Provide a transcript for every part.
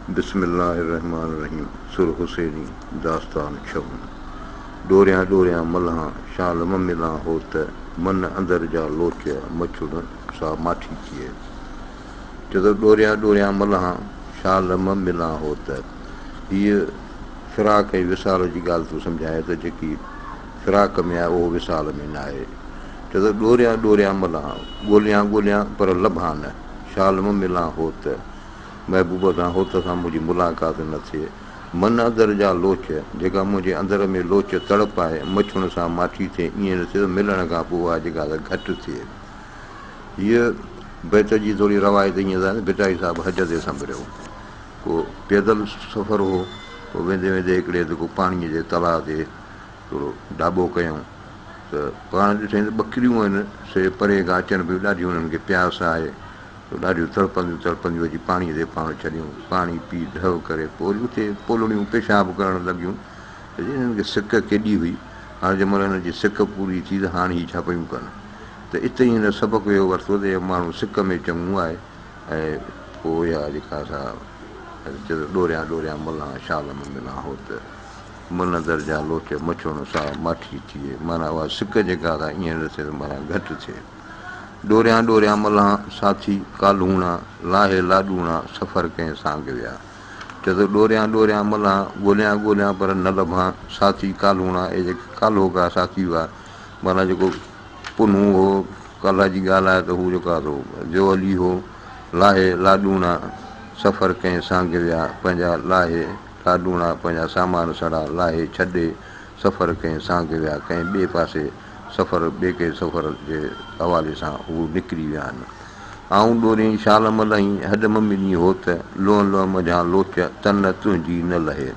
بسم الله الرحمٰن الرحيم سر حسيني داستان ڇهون ڏوريان ڏوريان ملهان شال م ملان هوت من اندر جا لوچ مڇڙ سا ماٺي ٿئي چئي ٿو ڏوريان ڏوريان ملهان شال م ملان هوت هيء فراق ۽ وصال جي ڳالهه ٿو سمجهائي ته جيڪي فراق ۾ آهي اهو وصال ۾ ناهي چئي ٿو ڏوريان ڏوريان ملهان ڳوليان ڳوليان پر لڀان نه شال م ملان هوت محبوب سان هوت سان منهنجي ملاقات نه ٿئي. من اندر جا لوچ، جيڪا منهنجي اندر ۾ لوچ تڙپ آهي، مڇڻ سان ماٺي ٿئي، ائين نه ٿئي ته ملڻ کان پوء اها جيڪا سا گهٽ ٿئي. هيء بيت جي ٿوري روايت ائين آهي ته ڀٽائي صاحب حج تي سنڀريو. ڪو پيدل سفر هو، پوء ويندي ويندي هڪڙي هنڌ ڪو پاڻيء جي تلاء تي ٿورو ڊاٻو ڪيائون ته پاڻ ڏٺائين ته ٻڪريون آهن، سي پري کان اچن پيون، ڏاڍي انهن کي پياس آهي. سو ڏاڍيون تڙپنديون تڙپنديون اچي پاڻيء تي پاڻ ڇڏيون. پاڻي پي ڍؤ ڪري پوء وري اٿي پولڻيون پيشاب ڪرڻ لڳيون ته جي هنن کي سڪ ڪيڏي هئي. هاڻ جنهن مهل هنن جي سڪ پوري ٿي ته هاڻ هي ڇا پيون ڪن. ته اتي ئي هن سبق اهو ورتو ته اهو ماڻهو سڪ ۾ چڱو آهي ۽ پوء اها جيڪا سا چئي ٿو ڏوريان ڏوريان ملان شال م ملان هوت من درجا لوچ مڇوڻ سا ماٺي ٿئي معنيٰ اها سڪ جيڪا سا ائين نه ٿئي ته معنيٰ گهٽ ٿئي. ڏوريان ڏوريان ملهان ساٿي ڪالهوڻا، لاهي لاڏوڻا سفر ڪنهن سانگ ويا. چئي ٿو ڏوريان ڏوريان ملهان ڳوليان ڳوليان پر نه لڀان ساٿي ڪالهوڻا اهي جيڪي ڪالهوڪا ساٿي هئا معنيٰ جيڪو پنهون هو ڪالهه جي ڳالهه آهي ته هو جيڪو آهي سو ديولي هو لاهي لاڏوڻا سفر ڪنهن سانگ ويا پنهنجا لاهي لاڏوڻا پنهنجا سامان سڙا لاهي ڇڏي سفر ڪنهن سانگ ويا ڪنهن ٻئي پاسي سفر ٻئي ڪنهن سفر جي حوالي سان هو نڪري ويا آهن. آئون ڏورين شال م لهين، هڏ م ملين هوت، لونء لونء منجهان لوچ، تن تنهنجي نه لهي.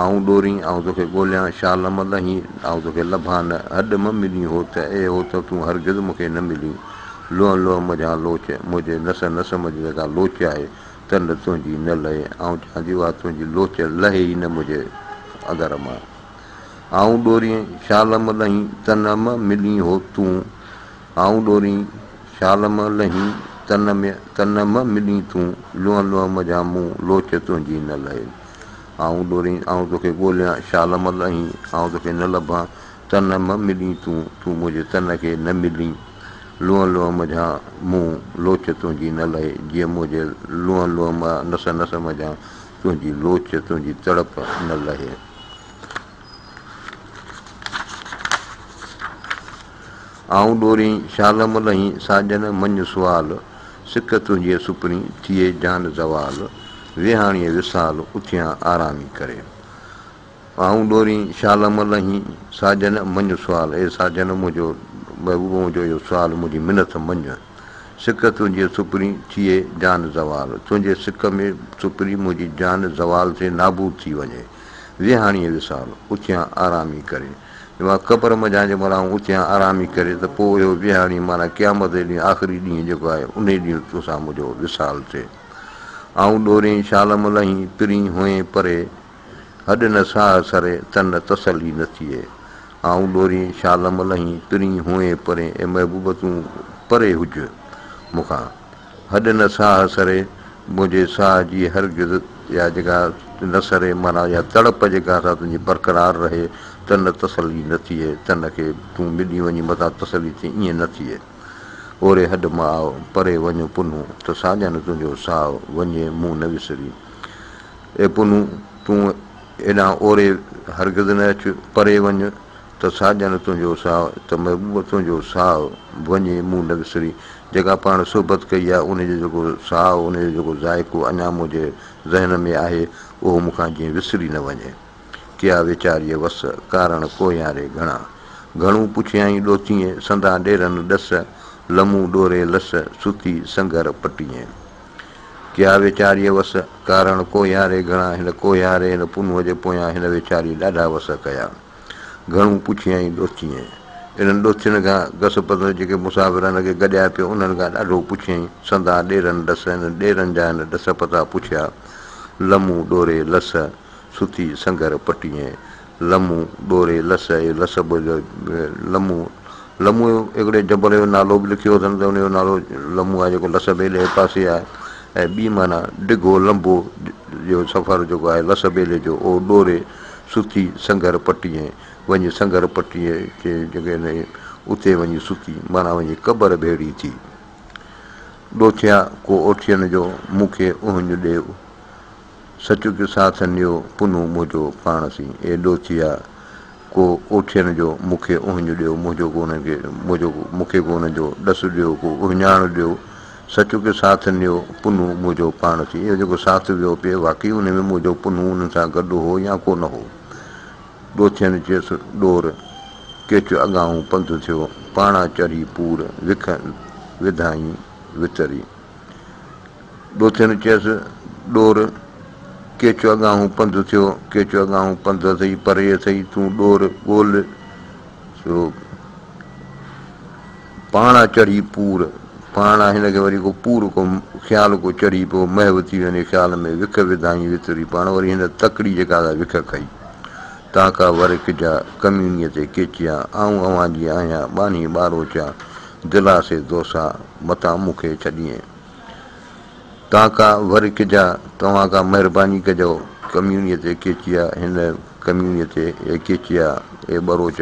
آئون ڏورين، آئون توکي ڳوليان، شال م لهين، آئون توکي لڀان نه، هڏ م ملين هوت، اي هوت تون هرگز مون کي نه ملين. لونء لونء منجهان لوچ، منهنجي نس نس منجهه جيڪا لوچ آهي، تن تنهنجي نه لهي. آئون چوان ٿي اها تنهنجي لوچ لهي ئي نه منهنجي اندر مان. آئون ڏورين، شال م لهين، تن م ملين هو تون. آئون ڏورين، شال م لهين، تن م تن م ملين تون. لونء لونء منجهان مون، لوچ تنهنجي نه لهي. آئون ڏورين، آئون توکي ڳوليان، شال م لهين، آئون توکي نه لڀان، تن م ملين تون، تون منهنجي تن کي نه ملين. لونء لونء منجهان مون، لوچ تنهنجي نه لهي. جيئن منهنجي لونء لونء مان، نس نس منجهان تنهنجي لوچ، تنهنجي تڙپ نه لهي. آئون ڏورين شال م لهين، ساڄن مڃ سوال، سڪ تنهنجي سپرين، ٿئي جان زوال، ويهاڻيء وصال، اٿيان آرامي ڪري. آئون ڏورين شال م لهين، ساڄن مڃ سوال، اي ساڄن منهنجو محبوب منهنجو اهو سوال، منهنجي منٿ مڃ. سڪ تنهنجي سپرين، ٿئي جان زوال، تنهنجي سڪ ۾ سپرين منهنجي جان زوال ٿئي نابود ٿي وڃي. ويهاڻيء وصال، اٿيان آرامي ڪري. جي مان قبر منجهان جي مهل آئون اٿيان آرامي ڪري ته پوء اهو ويهاڻي معنيٰ قيامت جي ڏينهن آخري ڏينهن جيڪو آهي انهي ڏينهن توسان منهنجو وصال ٿئي. آئون ڏورين شال م لهين، پرين هئين پري، هڏ نه ساهه سري، تن تسلي نه ٿئي. آئون ڏورين شال م لهين، پرين هئين پري، اي محبوب تون پري هج مون کان. هڏ نه ساهه سري، منهنجي ساهه جي هرگز اها جيڪا نه سري معنيٰ اها تڙپ جيڪا سا تنهنجي برقرار رهي ته نه تسلي نه ٿئي، تن کي تون ملي وڃين متان تسلي ٿئي ائين نه ٿئي. اوري هڏ م آء، پري وڃ پنهون، ته ساڄن تنهنجو ساهه وڃي مون نه وسري. اي پنهون! تون هيڏانهن اوري هرگز نه اچ، پري وڃ. ته ساڄن تنهنجو ساء، ته محبوب تنهنجو ساء، وڃي مون نه وسري. جيڪا پاڻ صحبت ڪئي آهي، ان جو جيڪو ساء، ان جو جيڪو ذائقو اڃا منهنجي ذهن ۾ آهي، اهو مون کان جيئن وسري نه وڃي. ڪيا ويچاريء وس، ڪارڻ ڪوهياري گهڻا. گهڻو پڇيائين ڏوٿيئين، سندا ڏيرن ڏس، لمون ڏوري لس، ستي سنگهر پٽيئين. ڪيا ويچاريء وس، ڪارڻ ڪوهياري گهڻا. هن ڪوهياري، هن پنهونء جي پويان هن ويچاريء ڏاڍا وس ڪيا. گهڻو پڇيائين ڏوٿيئين. انهن ڏوٿين کان گس پڌر جيڪي مسافر هن کي گڏيا پيو، انهن کان ڏاڍو پڇيائين. سندا ڏيرن ڏس، هنن ڏيرن جا هن ڏس پتا پڇيا. لمون ڏوري لس، ستي سنگهر پٽيئين. لمون ڏوري لس، اهي لس به لمون، لمون هڪڙي جبل جو نالو به لکيو اٿن ته ان جو نالو لمون آهي جيڪو لس ٻيلي جي پاسي آهي ۽ ٻي معنيٰ ڊگهو لنبو جو سفر جيڪو آهي لس ٻيلي جو اهو ڏوري ستي سنگهر پٽيء وڃي سنگهر پٽيء جي جڳهه اتي وڃي ستي معنيٰ وڃي قبر ڀيڙي ٿي. ڏوٿيا ڪو اوٺين جو مون کي اهڃ ڏيو، سچ ڪي ساٿ نيو پنهون منهنجو پاڻ سين. اي ڏوٿيا ڪو اوٺين جو مون کي اهڃ ڏيو، منهنجو ڪو انهن کي منهنجو مون کي ڪو انهن جو ڏس ڏيو، ڪو اهڃاڻ ڏيو، سچ ڪي ساٿ نيو پنهون منهنجو پاڻ سين. اهو جيڪو ساٿ ويو پئي واقعي انهي ۾ منهنجو پنهون انهن سان گڏ هو يا ڪو نه هو. ڏوٿين چيس ڏور، ڪيچ اڳاهون پنڌ ٿيو، پاڻا چڙهي پور، وک وڌائين وتري. ڏوٿين چيس ڏور، ڪيچ اڳاهون پنڌ ٿيو، ڪيچ اڳاهون پنڌ اٿئي، پري اٿئي، تون ڏور ڳول، سو پاڻا چڙهي پور، پاڻا هن کي وري ڪو پور ڪو خيال ڪو چڙهي پيو، محو ٿي ويو خيال ۾، وک وڌائين وتري، پاڻ وري هن تڪڙي جيڪا سا وک کئي. تان ڪا ورڪ جا ڪميونيء تي ڪيچيا، آئون اوهان جي آهيان ٻانهي ٻاروچا، دلاسي دوسا، متان مون کي ڇڏيين. تان ڪا ورڪ جا، توهان ڪا مهرباني ڪجو، ڪميونيء تي ڪيچيا، هن ڪميونيء تي اي ڪيچيا، اي ٻروچ،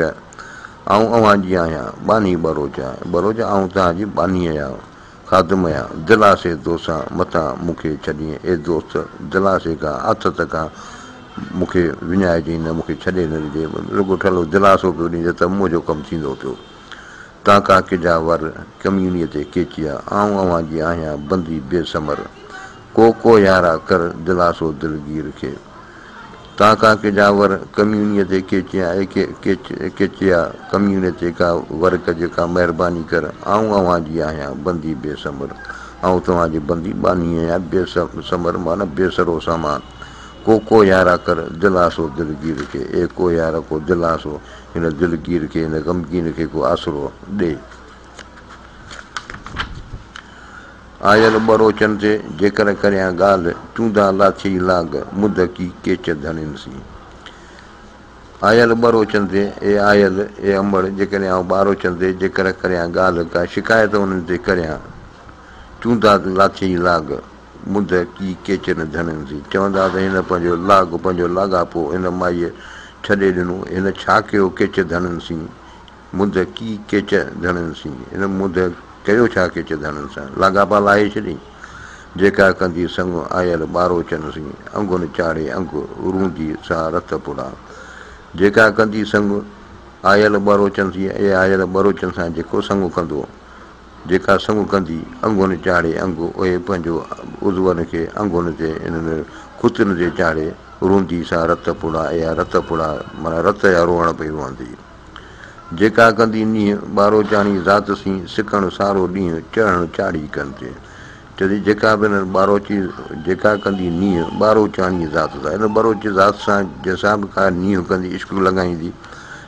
آئون اوهان جي آهيان، ٻانهي ٻروچ، ٻروچ، آئون توهان جي ٻانهي آهيان، خادم آهيان، دلاسي دوسان، متان مون کي ڇڏين، اي دوست، دلاسي کان، آٿت کان، مون کي وڃائجين نه، مون کي ڇڏي نه ڏجي، رڳو ٺلهو دلاسو پيو ڏينجي ته منهنجو ڪم ٿيندو پيو. تان ڪا ڪجا ور، ڪميونيء تي ڪيچيا، آئون اوهان جي آهيان، بندي بي ثمر. ڪو ڪو يارا ڪر، دلاسو دلگير کي. تان ڪا ڪجا ور، ڪميونيء تي ڪيچيا، اي ڪيچيا، ڪميونيء تي ڪا ور ڪج، ڪا مهرباني ڪر، آئون اوهان جي آهيان، بندي بي ثمر. آئون توهان جي بندي ٻانهي آهيان، بي ثمر معنيٰ بي سرو سامان. ڪو ڪو يارا ڪر، دلاسو دلگير کي. اي ڪو يارا ڪو دلاسو، هن دلگير کي، هن غمگين کي ڪو آسرو ڏي. آيل ٻروچن تي جيڪر ڪريان ڳالهه، چوندا لاٿيئي لاڳ، مدڪي ڪيچ ڌڻين سين. آيل ٻروچن تي، اي آيل، اي امڙ، جيڪڏهن آئون ٻاروچن تي جيڪر ڪريان ڳالهه، ڪا شڪايت انهن تي ڪريان، چوندا لاٿيئي لاڳ، مدڪي ڪيچ ڌڻين سين. چوندا ته هن پنهنجو لاڳ، پنهنجو لاڳاپو هن مائيء ڇڏي ڏنو، هن ڇا ڪيو ڪيچ ڌڻين سين؟ منڌ ڪي ڪيچ ڌڻين سين، هن منڌ ڪيو ڇا ڪيچ ڌڻين سان، لاڳاپا لاهي ڇڏيئين. جيڪا ڪندي سڱ آيل ٻاروچن سين، انگن چاڙهي انگ روندي سا رت پڙا. جيڪا ڪندي سڱ آيل ٻاروچن سين، اي آيل ٻاروچن سان جيڪو سڱ ڪندو، جيڪا سڱ ڪندي انگن چاڙهي انگ، اهي پنهنجو عضون کي انگن تي انهن کتين تي چاڙهي روندي سا رت پڙا، اها رت پڙا معنيٰ رت جا روئڻ پئي روئندي. جيڪا ڪندي نينهن، ٻاروچاڻي ذات سين، سڪڻ سارو ڏينهن، چڙهڻ چاڙهي ڪن تي. چئي ٿي، جيڪا به انهن ٻاروچي، جيڪا ڪندي نينهن، ٻاروچاڻي ذات سان، ان ٻاروچي ذات سان جنهن سان به ڪا نينهن ڪندي، عشق لڳائيندي،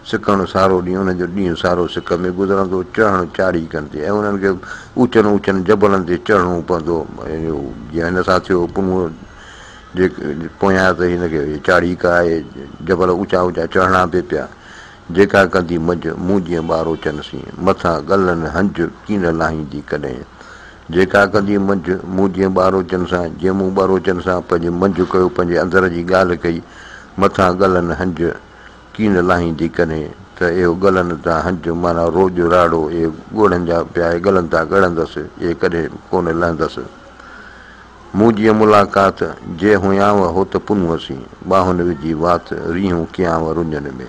سڪڻ سارو ڏينهن، انهن جو ڏينهن سارو سڪ ۾ گذرندو، چڙهڻ چاڙهي ڪن تي، ۽ انهن کي اوچن اوچن جبلن تي چڙهڻو پوندو، جيئن هن سان ٿيو، پنهون جي پويان ته هن کي چاڙهي ڪا آهي، جبل اوچا اوچا چڙهڻا پئي پيا. جيڪا ڪندي منجهه، مون جيئن ٻاروچن سين، مٿان ڳلن هنج، ڪين لاهيندي ڪڏهن. جيڪا ڪندي منجهه، مون جيئن ٻاروچن سان، جيئن مون ٻاروچن سان پنهنجي منجهه ڪيو، پنهنجي اندر جي ڳالهه ڪئي، مٿان ڳلن هنج، ڪين لاهيندي ڪڏهن. ته اهو ڳلن تان هنج، معنيٰ روڄ راڙو، اهي ڳوڙهن جا پيا، اهي ڳلن تان ڳڙندس، اهي ڪڏهن ڪونه لهندس. مون جيئن ملاقات، جي هيانء هوت پنهونء سين، ٻانهن وجهي وات، ريهون ڪيانء رڃن ۾.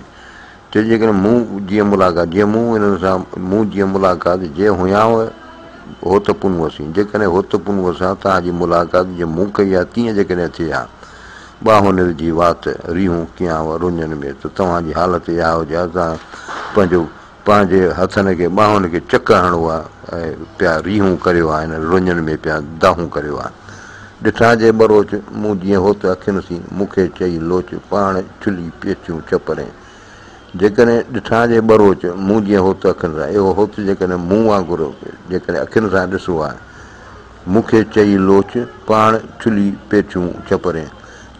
چئي جيڪڏهن مون جيئن ملاقات، جيئن مون انهن سان، مون جيئن ملاقات، جي هيانء هوت پنهونء سين، جيڪڏهن هوت پنهونء سان توهان جي ملاقات جيئن مون ڪئي آهي، تيئن جيڪڏهن ٿئي ها، ٻانهن وجهي وات، ريهون ڪيانء رڃن ۾، ته توهان جي حالت اها هجي ها، توهان پنهنجو پنهنجي هٿن کي ٻانهن کي چڪ هڻو ها ۽ پيا ريهون ڪريو ها، هن رڃن ۾ پيا دانهون ڪريو ها. ڏٺان جي ٻروچ، مون جيئن هوت اکين سين، مون کي چئي لوچ، پاڻ ڇلي پيچيون ڇپرين. جيڪڏهن ڏٺان جي ٻروچ، مون جيئن هوت اکين سان، اهو هوت جيڪڏهن مون وانگر جيڪڏهن اکين سان ڏسو ها، مون کي چئي لوچ، پاڻ ڇلي پيچيون ڇپرين.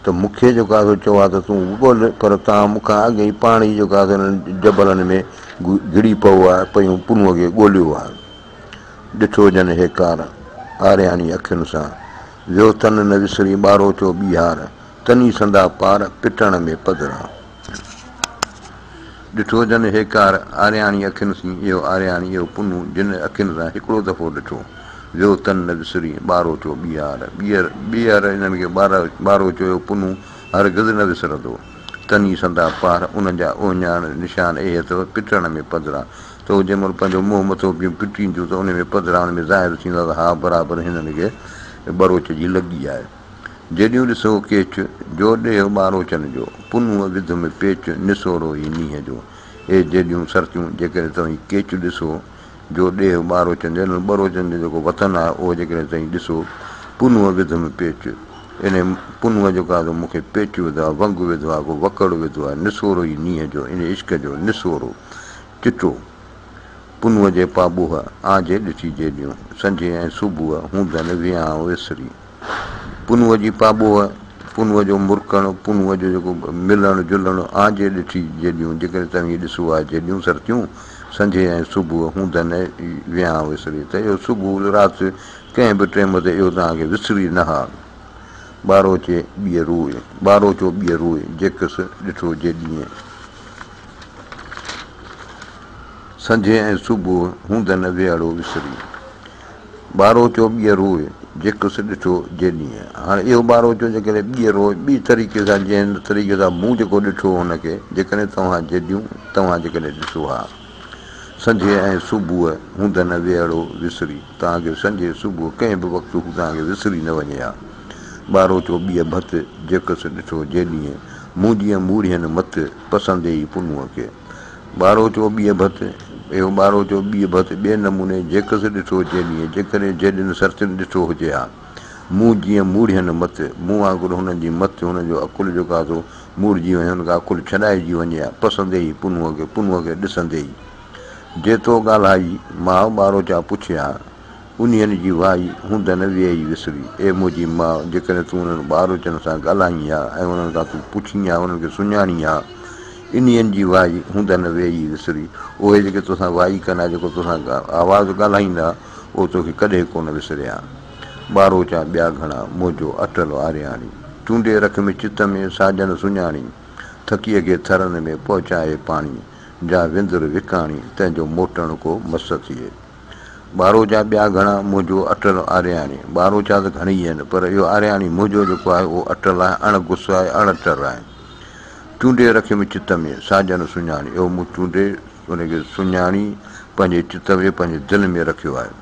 ته مون کي جيڪو آهي سو چئو ها ته تون ڳولهه، پر توهان مون کان اڳ ئي پاڻ ئي جيڪو آهي سو انهن جبلن ۾ گهڙي پئو ها، پيون پنهونء کي ڳوليو ها. ڏٺو جن هيڪار، آرياڻي اکين سان، ويو تن نه وسري ٻاروچو ٻيهار، تني سندا پار پٽڻ ۾ پڌرا. ڏٺو جن هيڪار، آرياڻي اکين سين، اهو آرياڻي، اهو پنهون، جن اکين سان هڪڙو دفعو ڏٺو. ويو تن نه وسري ٻاروچو ٻيهار، ٻيهر ٻيهر انهن کي ٻاروچو اهو پنهون هرگز نه وسرندو. تني سندا پار، انهن جا اهڃاڻ، نشان، اهي اٿو، پٽڻ ۾ پڌرا. ته هو جنهن مهل پنهنجو منهن مٿو پيون پٽينديون ته انهي ۾ پڌرا ان ۾ ظاهر ٿيندا ته ها برابر هنن کي ٻروچ جي لڳي آهي. جيڏيون ڏسو ڪيچ، جو ڏيهه ٻاروچن جو، پنهونء وڌ م پيچ، نسورو ئي نينهن جو. اي جيڏيون سرتيون، جيڪڏهن توهين ڪيچ ڏسو، جو ڏيهه ٻاروچن جو، انهن ٻروچن جو جيڪو وطن آهي، اهو جيڪڏهن توهين ڏسو، پنهونء وڌ م پيچ، انهي پنهونء جيڪو آهي سو مون کي پيچ وڌو آهي، ونگ وڌو آهي، ڪو وڪڙ وڌو آهي، نسورو ئي نينهن جو، انهي عشق جو، نسورو. چٽو، پنهونء جي پاٻوهه، آنجهي ڏٺي جيڏيون، سنجهي ۽ صبح، هوندن ويهانء وسري. پنهونء جي پاٻوهه، پنهونء جو مرڪڻ، پنهونء جو جيڪو ملڻ جلڻ، آنجهي ڏٺي جيڏيون، جيڪڏهن توهين ڏسو ها جيڏيون سرتيون، سنجهي ۽ صبح، هوندن ويهانء وسري. ته اهو صبح رات ڪنهن به ٽيم تي اهو توهان کي وسري نه ها. ٻاروچي ٻيء روء، ٻاروچو ٻيء روء، جيڪس ڏٺو جيڏينء. سنجهي ۽ صبح هوند نه ويهڙو وسري. ٻاروچو ٻيء روء، جيڪس ڏٺو جيڏينء. هاڻي اهو ٻاروچو جيڪڏهن ٻيء روء، ٻي طريقي سان، جنهن طريقي سان مون جيڪو ڏٺو هن کي، جيڪڏهن توهان جيڏيون، توهان جيڪڏهن ڏسو ها. سنجهي ۽ صبح هوند نه ويهڙو وسري. توهان کي سنجهي صبح ڪنهن به وقت هو توهان کي وسري نه وڃي ها. ٻاروچو ٻيء ڀت، جيڪس ڏٺو جيڏينء. مون جيئن مورهين مت، پسندي ئي پنهونء کي. ٻاروچو ٻيء ڀت، اهو ٻاروچو ٻيء ڀت، ٻئي نموني جيڪس ڏٺو جيڏينء، جيڪڏهن جيڏين سرتين ڏٺو هجي ها. مون جيئن مورهين مت، مون وانگر هنن جي مت، هنن جو عقل جيڪو آهي سو مورجي وڃي، هن کان عقل ڇڏائجي وڃي ها، پسندي ئي پنهونء کي، پنهونء کي ڏسندي ئي. جي تو ڳالهائي، ماء ٻاروچا پڇي ها. انهين جي وائي هوند نه ويئي وسري. اي منهنجي ماء! جيڪڏهن تون انهن ٻاروچن سان ڳالهائين ها ۽ انهن کان تون پڇين ها، انهن کي سڃاڻين ها. انهين جي وائي هوند نه ويئي وسري. اهي جيڪي توسان وائي ڪن ها، جيڪو توسان آواز ڳالهائيندا، اهو توکي ڪڏهن ڪونه وسري ها. ٻاروچا ٻيا گهڻا، منهنجو اٽل آرياڻي. چونڊي رک م چت ۾، ساجن سڃاڻي. ٿڪيء کي ٿرن ۾، پهچائي پاڻي. جا وندر وڪاڻي، تنهن جو موٽڻ ڪو مس ٿئي. ٻاروچا ٻيا گهڻا، منهنجو اٽل آرياڻي. ٻاروچا ته گهڻيئي آهن، پر اهو آرياڻي منهنجو جيڪو آهي، اهو اٽل آهي، اڻ گس آهي، اڻ ٽر آهي. چونڊي رکيم چت ۾، ساجن سڃاڻي. اهو مون چونڊي، ان کي سڃاڻي، پنهنجي چت ۾، پنهنجي دل ۾ رکيو آهي.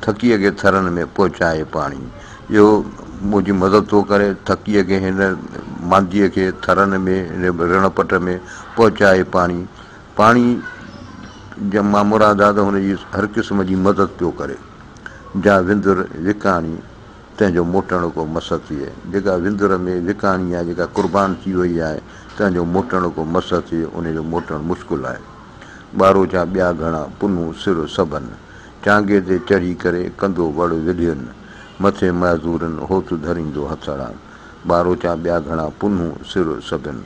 ٿڪيء کي ٿرن ۾، پهچائي پاڻي. اهو منهنجي مدد ٿو ڪري، ٿڪيء کي هن مانديء کي ٿرن ۾، هن رڻ پٽ ۾، پهچائي پاڻي. پاڻي جا مان مراد آ ته هن جي هر قسم جي مدد پيو ڪري. جا وندر وڪاڻي، تنهن جو موٽڻ ڪو مس ٿئي. جيڪا وندر ۾ وڪاڻي آهي، جيڪا قربان ٿي وئي آهي، تنهن جو موٽڻ ڪو مس ٿئي، ان جو موٽڻ مشڪل آهي. ٻاروچا ٻيا گهڻا، پنهون سر سڀن. چانگي تي چڙهي ڪري، ڪندو وڙ ولهين. مٿي معذورن، هوت ڌريندو هٿڙا. ٻاروچا ٻيا گهڻا، پنهون سر سڀن.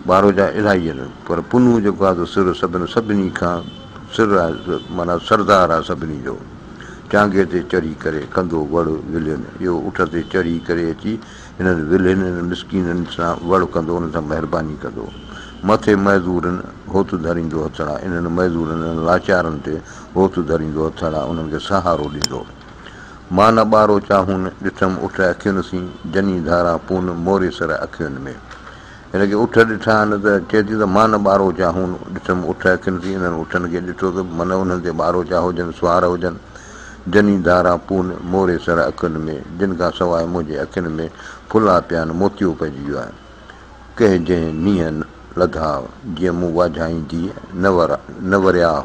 ٻاروچا الاهي آهن، پر پنهون جيڪو آهي سو سر سڀن، سڀني کان سر آهي، معنيٰ سردار آهي سڀني جو. چانگي تي چڙهي ڪري ڪندو وڙ ولهين. اهو اٺ تي چڙهي ڪري اچي هنن ولهين، هنن مسڪينن سان وڙ ڪندو، انهن سان مهرباني ڪندو. مٿي معذورن هوت ڌريندو هٿڙا. انهن معذورن، انهن لاچارن تي هوت ڌريندو هٿڙا، انهن کي سهارو ڏيندو. مان نه ٻارو چاهون، ڏٺم اٺ اکين سين، جني ڌاران پون، موري سر اکين ۾. هن کي اٺ ڏٺا آهن ته چئي ٿي ته مان نه ٻاروچا هون، ڏٺم اٺ اکين سين، انهن اٺن کي ڏٺو ته من انهن تي ٻاروچا هجن، سوار هجن، جني ڌاران پون، موري سر اکين ۾، جن کان سواء منهنجي اکين ۾ ڦلا پيا آهن، موتيو پئجي ويو آهي. ڪنهن جنهن نينهن لڌاء، جيئن مون واجهائينديء نه ورياهه.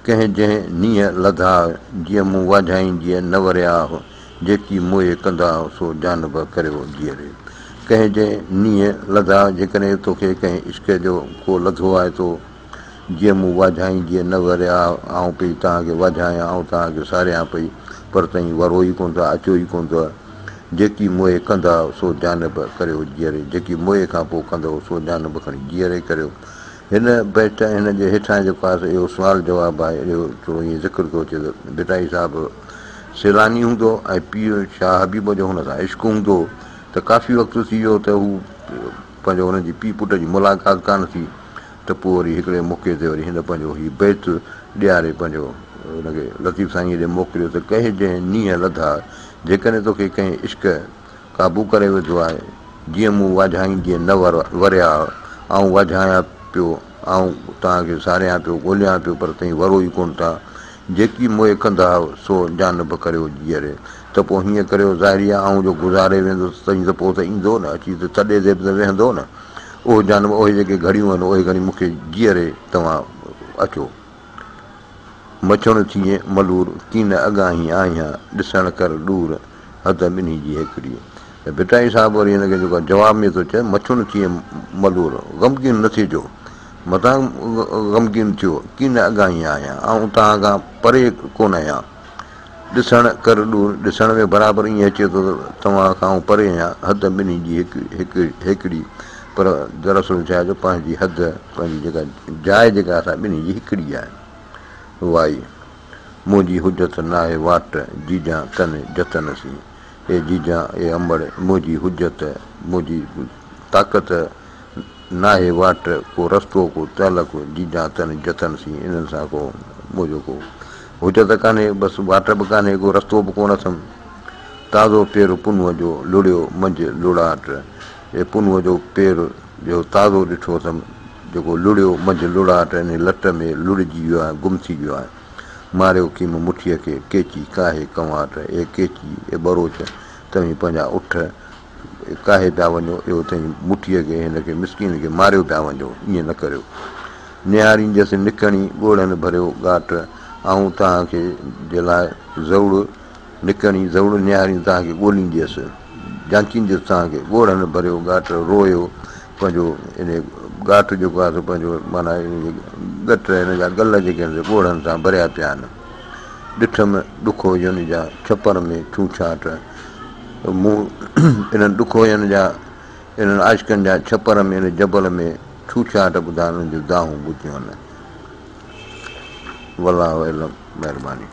ڪنهن جنهن نينهن لڌاء، جيئن مون واجهائينديء نه ورياهه. جيڪي موهي ڪندا سو جانب ڪريو جيئري. ڪنهن جنهن نينهن لڌا، جيڪڏهن توکي ڪنهن عشق جو ڪو لڌو آهي تو، جيئن مون واجهائين جيئن نه وريا، آئون پئي توهان کي واجهايان، آئون توهان کي ساريان پئي، پر توهين ورو ئي ڪونه ٿا، اچو ئي ڪونه ٿا. جيڪي موهي ڪندا سو جانب ڪريو جيئري، جيڪي موهي کان پوء ڪندؤ سو جانب کڻي جيئري ڪريو. هن بيت ۽ هن جي هيٺان جيڪو آهي سو اهو سوال جواب آهي، اهو ٿورو ائين ذڪر ٿو اچي ته ڀٽائي صاحب سيلاني هوندو ۽ پيء شاهه حبيب جو هن سان عشق هوندو هو ته ڪافي وقت ٿي ويو ته هو پنهنجو هن جي پيء پٽ جي ملاقات ڪانه ٿي ته پوء وري هڪڙي موقعي تي وري هن پنهنجو هي بيت ڏياري پنهنجو هن کي لطيف سائينء ڏي موڪليو ته ڪهي جنهن نينهن لڌا جيڪڏهن توکي ڪنهن عشق قابو ڪري وڌو آهي جيئن مون واجهائيندي نه وريا آئون واجهايان پيو آئون توهان کي ساريان پيو ڳوليان پيو پر توهين ورو ئي ڪونه ٿا جيڪي موء ڪندا سو جانب ڪريو جيئري ته پوء هيئن ڪريو ظاهري آهي آئون جو گذاري ويندس توهين ته پوء ته ايندو نه اچي ته تڏي تي به ته ويهندو نه اهو جانب اهي جيڪي گهڙيون آهن اهي کڻي مون کي جيئري توهان اچو. مڇڻ ٿئين ملور، ڪين اڳاهين آهيان، ڏسڻ ڪر ڏور، حد ٻنهي جي هيڪڙي. ته ڀٽائي صاحب وري هن کي جيڪو جواب ۾ ٿو چئي، مڇڻ ٿئين ملور، غمگين نه ٿيجو، متان غمگين ٿيو، ڪين اڳاهين آهيان، آئون توهان کان پري ڪونه آهيان. ڏسڻ ڪر ڏور، ڏسڻ ۾ برابر ائين اچي ٿو ته توهان کان آئون پري آهيان، حد ٻنهي جي هڪ هيڪڙي، پر دراصل ڇا آهي جو پنهنجي حد، پنهنجي جيڪا جاء جيڪا اسان ٻنهي جي هڪڙي آهي. وائي، منهنجي حجت ناهي واٽ، جيجان تن جتن سين. اي جيجان، اي امڙ، منهنجي حجت، منهنجي طاقت ناهي واٽ، ڪو رستو، ڪو تعلق، جيجان تن جتن سين، انهن سان ڪو منهنجو ڪو حجت ڪانهي، بس واٽ به ڪانهي، ڪو رستو به ڪونه اٿم. تازو پير پنهونء جو لڙيو منجهه لڙاٽ، اي پنهونء جو پير جو تازو ڏٺو اٿم، جيڪو لڙيو منجهه لڙاٽ، يعني لٽ ۾ لڙجي ويو آهي، گم ٿي ويو آهي. ماريو ڪيم مٺيء کي، ڪيچي ڪاهي ڪنواٽ، اي ڪيچي، اي ٻروچ، توهين پنهنجا اٺ ڪاهي پيا وڃو، اهو توهين مٺيء کي، هن کي مسڪين کي ماريو پيا وڃو، ائين نه ڪريو. نهارينديس نڪڻي، ڳوڙهن ڀريو ڳاٽ، آئون توهان کي جي لاء زئوڙ نڪڻي، زئوڙ نهارين توهان کي ڳولينديس، جانچينديس توهان کي، ڳوڙهن ڀريو ڳاٽ رويو پنهنجو انهي ڳاٽ جيڪو آهي سو پنهنجو معنيٰ ان جي ڳٽ هن جا ڳل جيڪي آهن سي ڳوڙهن سان ڀريا پيا آهن. ڏٺم ڏکوئين جا ڇپر ۾ ڇوڇاٽ. مون انهن ڏکوئين جا، انهن عاشقن جا ڇپر ۾ ان جبل ۾ ڇوڇاٽ ٻڌا، انهن جون دانهون ٻڌيون. والله اعلم. مهرباني.